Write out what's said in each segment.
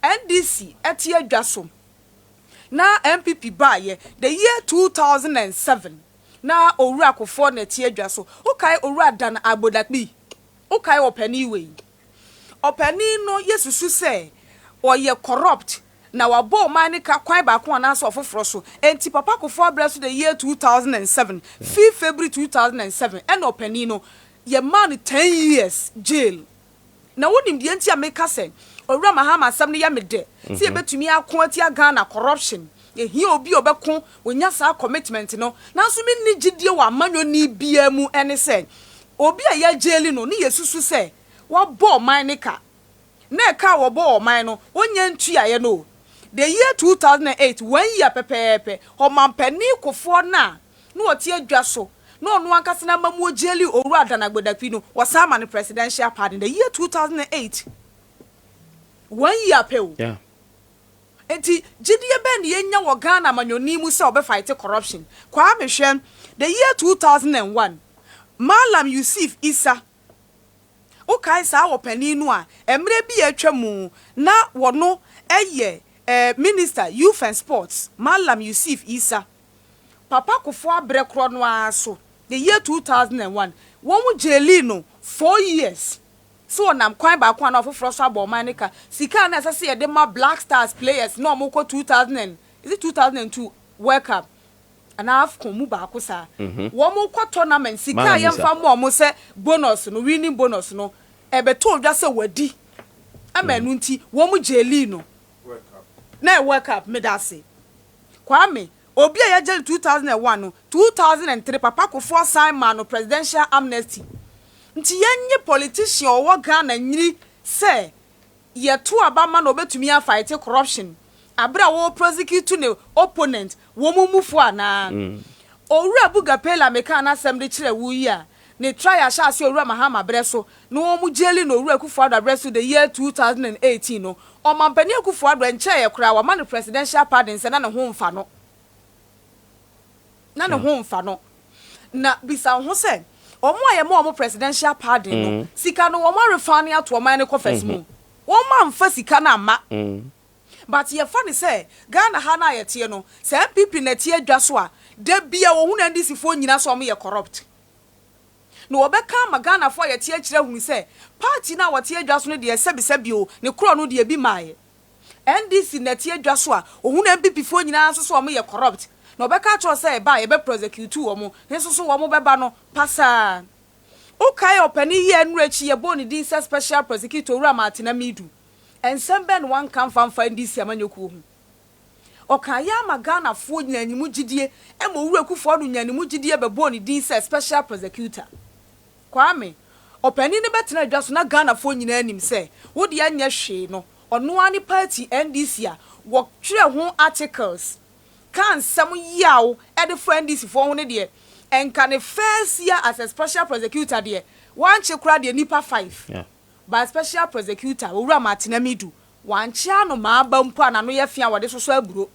NDC ɛte adwa so na NPP baayɛ, the year 2007, na Owura Kufuor na ɛte adwa so. Wokae Owura Dan Abodakpi? Wokae ɔpanin wei? Ɔpanin no, yɛsusu sɛ ɔyɛ corrupt na wabɔ ɔman ne ka kwan baako anaasɛ ɔfoforɔ so. Enti Papa Kufuor abrɛ so, the year 2007, 5 February 2007, ɛna ɔpanin no yɛmaa no 10 years jail. Na wonim deɛ nti a meka sɛ Owura Mahama asɛm no yɛ me dɛ sɛ yɛbɛtumi ako atia Ghana corruption, yɛhia obi a ɔbɛko onya saa commitment no. Nanso menni gyidie wɔ amanyɔni biara mu. Ɛne sɛ obi a yɛgyeli no ne yɛsusu sɛ wabɔ ɔman ne ka na ɛka a wɔbɔ ɔman no ɔnya ntuaeɛ no, the year 2008, one year pɛpɛɛpɛ, ɔmampanin Kufuor no a na ɔte adwa so na ɔno ankasa na ama mu ogyeli Owura Dan Abodakpi no, wɔsan ma no presidential pardon, the year 2008, one year pɛ o. Nti gyidie bɛn ne yɛnya wɔ Ghana amanyɔni mu sɛ ɔbɛfight corruption? Kwame, hwɛ, the year 2001, Malam Yusuf Isa, wokae saa wɔ panin no a mmerɛ bi a atwa mu na wɔno ɛyɛ Minister, Youth and Sports, Malam Yusuf Isa, Papa Kufuor abrɛ korɔ no ara so, the year 2001, wɔn mo jaili no 4 years sɛ wɔnam kwan baako a na ɔfoforɔ so abɔ ɔman ne ka. Sika a na ɛsɛ sɛ yɛde ma Black Stars players na wɔn kɔ 2000 and is it 2002 World Cup anaa AFCON mu baako saa, wɔn kɔ tournament, sika a Malam Isa. yɛmfa ma wɔn sɛ bonus no, winning bonus no, ɛbɛtɔ odwa sɛ wadi ama ɛno nti wɔn jaili no na ɛ World Cup. Medase, Kwame. Obi a yɛgye no 2001 no, 2003, Papa Kufuor sign ma no presidential amnesty. Nti yɛnye politician a ɔwɔ Ghana nyini sɛ yɛto aba ma na obetumi afight corruption abere a wɔwɔ prosecute ne opponent wɔn mu mufo anaa. Owura Abuga Pele, meka n'asɛm de kyerɛ wo yi a, ne trial ahyɛ ase Owura Mahama brɛ so na wɔn mu jaili na Owura Akufo Addo abrɛ so, the year 2018 no, Ɔmampanin Akufo Addo nkyɛn yɛ koraa wama no presidential pardon sɛ na ne ho mfa no, na ne ho mfa no. Na bisa ho sɛ wɔn a yɛma wɔn presidential pardon no, sika no wɔn arefa ne ato ɔman ne coffers mu, wɔn amfa sika no amma. But yɛfa ne sɛ Ghana ha no a yɛteɛ no, sɛ NPP na ɛte adwa so a, da bia wɔn na NDC foɔ nyinaa sɛ wɔn yɛ corrupt na wɔbɛka ama Ghanafoɔ a yɛte akyerɛ hunu sɛ party no a wɔte adwa so no deɛ, sɛbisɛbi o, ne korɔ no deɛ bi maayɛ. NDC na ɛte adwa so a, ohun NPP foɔ nyinaa nso so wɔn yɛ corrupt na ɔbɛka akyerɛ sɛ ɛba a yɛbɛ prosecute wɔn ne nso so wɔn bɛba no pasaa. Wokae ɔpanin yi a nnura akyi yɛbɔɔ ne din sɛ special prosecutor, Owura Martin Amidu? Nsɛm bɛn na wanka mfamfa NDC amanyɔkuo ho? Ɔka yɛ ama Ghanafoɔ nyina animu gyidie ma Owura Akufo Addo nya animu gyidie bɛbɔɔ ne din sɛ special prosecutor. Kwame, ɔpanin no bɛtena adwa so na Ghanafoɔ nyinaa anim sɛ wode anyɛ hwee no, ɔno ara ne party NDC a wɔtwerɛ ho articles ka nsɛm yaw ɛde fa NDC foɔ ho no deɛ, ɛnka ne first year as a special prosecutor deɛ, wankye koraa deɛ nipa five. By special prosecutor Owura Martin Amidu, wankye ano maa ba mpo a n'ano yɛ fia a wɔde soso aburo.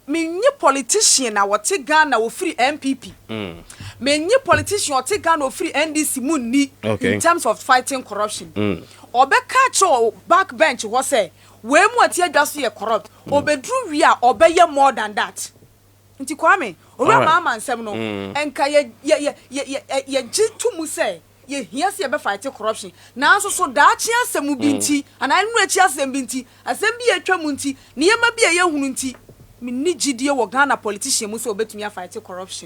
Menye politician a wɔte Ghana wɔfiri NPP, menye politician a ɔte Ghana ofiri NDC mu nni in terms of fighting corruption. Ɔbɛka kyerɛ wɔ back bench hɔ sɛ wei mu ɔte adwa so yɛ corrupt, ɔbɛduru wie a ɔbɛyɛ more than that. Nti Kwame, Owura Mahama nsɛm no, nka yɛ yɛ yɛ yɛ yɛ yɛgye to mu sɛ yɛhia sɛ yɛbɛfight corruption, nanso so daakye asɛm bi nti anaa ɛnu akyi asɛm bi nti, asɛm bi a atwa mu nti, nneɛma bi a yɛhunu nti, menni gyidie wɔ Ghana politician mu sɛ wɔbɛtumi afight corruption.